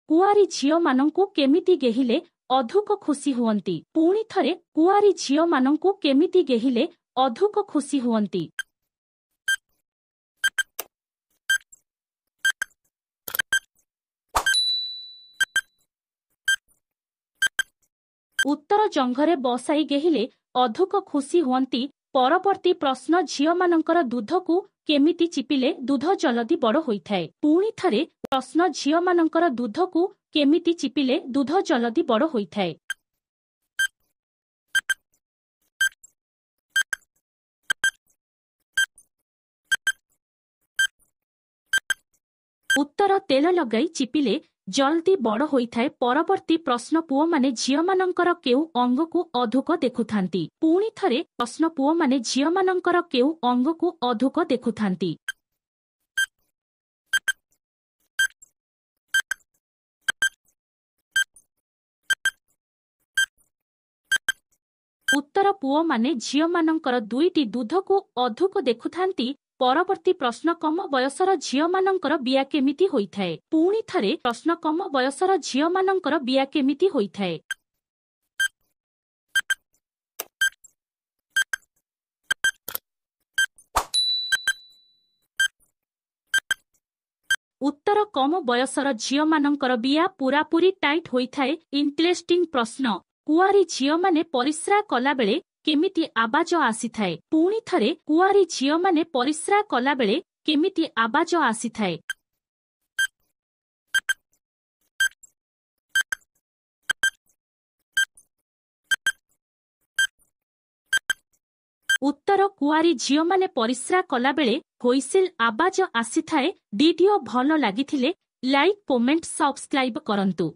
କୁଆରୀ ଝିଅମାନଙ୍କୁ କେମିତି ଗେହିଲେ ଅଧିକ ଖୁସି ହୁଅନ୍ତି? ପୁଣି ଥରେ, କୁଆରୀ ଝିଅମାନଙ୍କୁ କେମିତି ଗେହିଲେ ଅଧିକ ଖୁସି ହୁଅନ୍ତି? ଉତ୍ତର, ଜଙ୍ଘରେ ବସାଇ ଗେହିଲେ ଅଧିକ ଖୁସି ହୁଅନ୍ତି। ପରବର୍ତ୍ତୀ ପ୍ରଶ୍ନ, ଝିଅମାନଙ୍କର ଦୁଧକୁ କେମିତି ଚିପିଲେ ଦୁଧ ଜଲଦି ବଡ଼ ହୋଇଥାଏ? ପୁଣି ଥରେ ପ୍ରଶ୍ନ, ଝିଅମାନଙ୍କର ଦୁଧକୁ କେମିତି ଚିପିଲେ ଦୁଧ ଜଲଦି ବଡ଼ ହୋଇଥାଏ? ଉତ୍ତର, ତେଲ ଲଗାଇ ଚିପିଲେ ଜଲଦି ବଡ଼ ହୋଇଥାଏ। ପରବର୍ତ୍ତୀ ପ୍ରଶ୍ନ, ପୁଅମାନେ ଝିଅମାନଙ୍କର କେଉଁ ଅଙ୍ଗକୁ ଅଧିକ ଦେଖୁଥାନ୍ତି? ପୁଣି ଥରେ ପ୍ରଶ୍ନ, ପୁଅମାନେ ଝିଅମାନଙ୍କର କେଉଁ ଅଙ୍ଗକୁ ଅଧିକ ଦେଖୁଥାନ୍ତି? ଉତ୍ତର, ପୁଅମାନେ ଝିଅମାନଙ୍କର ଦୁଇଟି ଦୁଧକୁ ଅଧିକ ଦେଖୁଥାନ୍ତି। ପରବର୍ତ୍ତୀ ପ୍ରଶ୍ନ, କମ ବୟସର ଝିଅମାନଙ୍କର ବିଆ କେମିତି ହୋଇଥାଏ? ପୁଣି ଥରେ ପ୍ରଶ୍ନ, କମ ବୟସର ଝିଅମାନଙ୍କର ବିଆ କେମିତି ହୋଇଥାଏ? ଉତ୍ତର, କମ ବୟସର ଝିଅମାନଙ୍କର ବିଆ ପୂରାପୂରି ଟାଇଟ୍ ହୋଇଥାଏ। ଇଣ୍ଟରେଷ୍ଟିଂ ପ୍ରଶ୍ନ, କୁଆରୀ ଝିଅମାନେ ପରିସ୍ରା କଲାବେଳେ କେମିତି ଆବାଜ ଆସିଥାଏ? ପୁଣି ଥରେ, କୁଆରୀ ଝିଅମାନେ ପରିସ୍ରା କଲାବେଳେ କେମିତି ଆବାଜ ଆସିଥାଏ? ଉତ୍ତର, କୁଆରୀ ଝିଅମାନେ ପରିସ୍ରା କଲାବେଳେ ହୁଇସିଲ ଆବାଜ ଆସିଥାଏ। ଭିଡିଓ ଭଲ ଲାଗିଥିଲେ ଲାଇକ୍, କମେଣ୍ଟ, ସବସ୍କ୍ରାଇବ କରନ୍ତୁ।